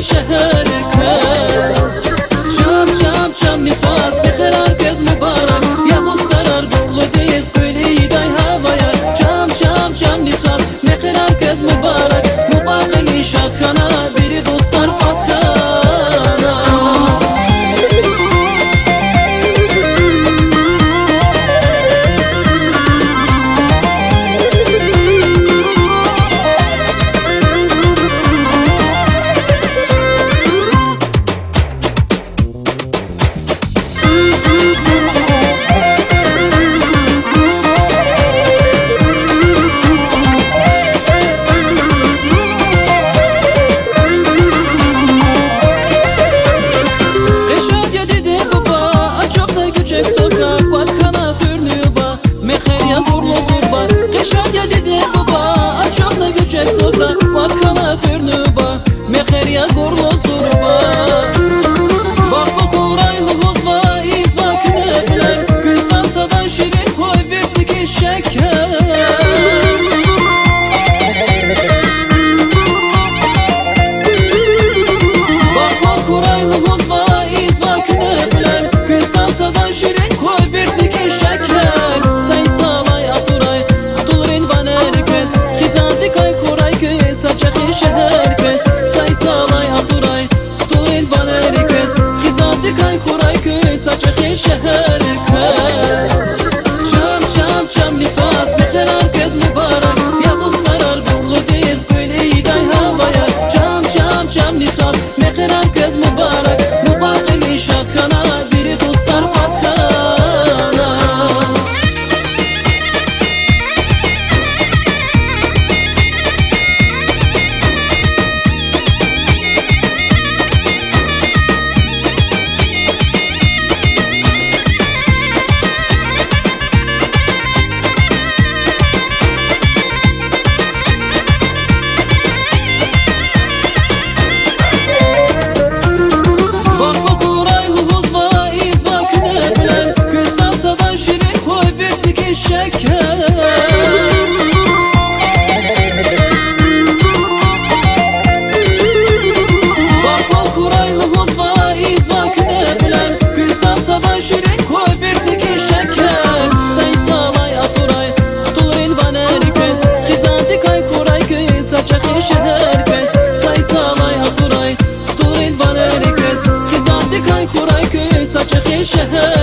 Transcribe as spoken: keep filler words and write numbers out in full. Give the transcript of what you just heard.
шегьер квез. Чам, чам, чамни свас, мехъерар квез мубарак, ягъустарар бурлудиз къуьл ийидай гьаваяр. Чам, чам, чамни свас, мехъерар квез мубарак, мукьва-кьили шад хьана, вири дустар къад хьана. Къе шад я, диде-буба, ачухна гуьчек суфра, кӀватӀ хьана хуьр нуба, мехъер я гурлу зурба. Къе шад я, диде-буба, ачухна гуьчек суфра, кӀватӀ хьана хуьр нуба, мехъер я гурлу зурба. Бахтлу хьурай лугьузва ийизва куьне кьуьлер, куь сад садан ширин хьуй виртдики шекер. Бахтлу хьурай лугьузва ийизва куьне кьуьлер, куь сад садан ширин хьуй виртдики шекер. Са йисалай атурай хтулрин ванер квез, хизандикай хьурай куьн са чӀехи шегьер квез. Са йисалай атурай хтулрин ванер квез, хизандикай хьурай куьн са чӀехи шегьер квез. Чам, чам, чамни свас, мехъерар квез мубарак, ягъустарар бурлудиз къуьл ийидай гьаваяр. Чам, чам, чамни свас, мехъерар квез мубарак, мукьва-кьили шад хьана, вири дустар къад хьана. Бахтлу хьурай лугьузва ийизва куьне кьуьлер, куь сад садан ширин хьуй виртдики шекер. Бахтлу хьурай лугьузва ийизва куьне кьуьлер, куь сад садан ширин хьуй виртдики шекер. Са йисалай атурай хтулрин ванер квез, хизандикай хьурай куьн са чӀехи шегьер квез. Са йисалай атурай хтулрин ванер квез, хизандикай хьурай куьн са чӀехи шегьер